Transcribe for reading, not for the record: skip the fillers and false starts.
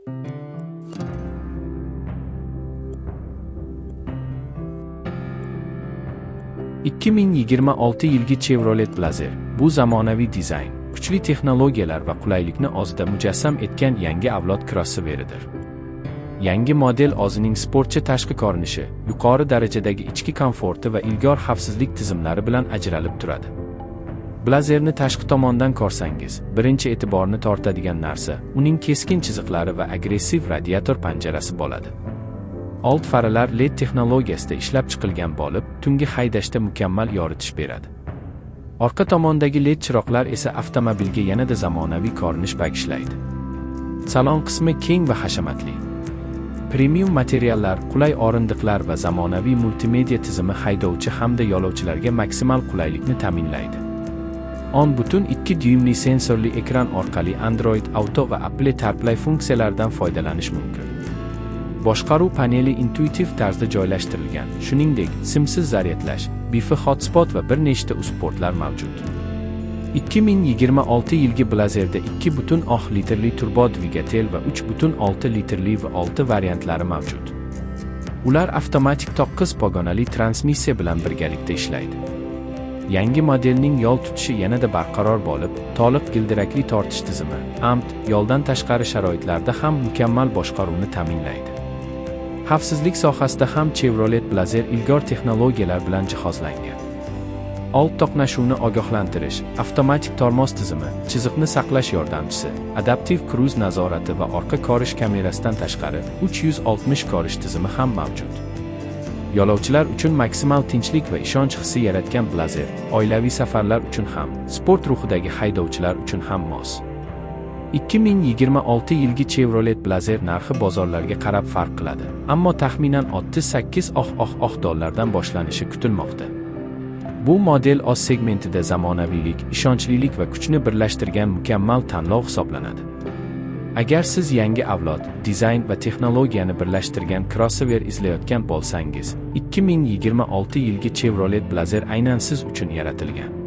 2026 yilgi Chevrolet Blazer bu zamonaviy dizayn, kuchli texnologiyalar va qulaylikni o'zida mujassam etgan yangi avlod krossoveridir. Yangi model o'zining sportchi tashqi ko'rinishi, yuqori darajadagi ichki komforti va ilg'or xavfsizlik tizimlari bilan ajralib turadi. Blazerni tashqi tomondan ko'rsangiz, birinchi e'tiborni tortadigan narsa uning keskin chiziqlari va agressiv radiator panjarasi bo'ladi. Old faralar LED texnologiyasida ishlab chiqilgan bo'lib, tungi haydashda mukammal yoritish beradi. Orqa tomondagi LED chiroqlar esa avtomobilga yanada zamonaviy ko'rinish bag'ishlaydi. Salon qismi keng va hashamatli. Premium materiallar, qulay o'rindiqlar va zamonaviy multimedia tizimi haydovchi hamda yo'lovchilarga maksimal qulaylikni ta'minlaydi. 10,2 dyuymli sensorli ekran orqali Android Auto va Apple CarPlay funksiyalaridan foydalanish mumkin. Boshqaruv paneli intuitiv tarzda joylashtirilgan. Shuningdek, simsiz zaryadlash, Wi-Fi hotspot va bir nechta USB portlar mavjud. 2026 yilgi Blazerda 2,3 litrli turbo dvigatel va 3,6 litrli V6 variantlari mavjud. Ular avtomatik 9 pog'onali transmissiya bilan birgalikda ishlaydi. Yangi modelning yo'l tutishi yanada barqaror bo'lib, to'liq g'ildirakli tortish tizimi, AMT, yo'ldan tashqari sharoitlarda ham mukammal boshqaruvni ta'minlaydi. Xavfsizlik sohasida ham Chevrolet Blazer ilg'or texnologiyalar bilan jihozlangan. Old to'qnashuvni ogohlantirish, avtomatik tormoz tizimi, chiziqni saqlash yordamchisi, adaptiv kruz nazorati va orqa ko'rish kamerasidan tashqari 360 ko'rish tizimi ham mavjud. Yo'lovchilar uchun maksimal tinchlik va ishonch hissi yaratgan Blazer oilaviy safarlar uchun ham, sport ruhidagi haydovchilar uchun ham mos. 2026 yilgi Chevrolet Blazer narxi bozorlarga qarab farq qiladi, ammo taxminan 38 000 dollardan boshlanishi kutilmoqda. Bu model o'z segmentida zamonaviylik, ishonchlilik va kuchni birlashtirgan mukammal tanlov hisoblanadi. Agar siz yangi avlod, dizayn va texnologiyani birlashtirgan crossover izlayotgan bo'lsangiz, 2026 yilgi Chevrolet Blazer aynan siz uchun yaratilgan.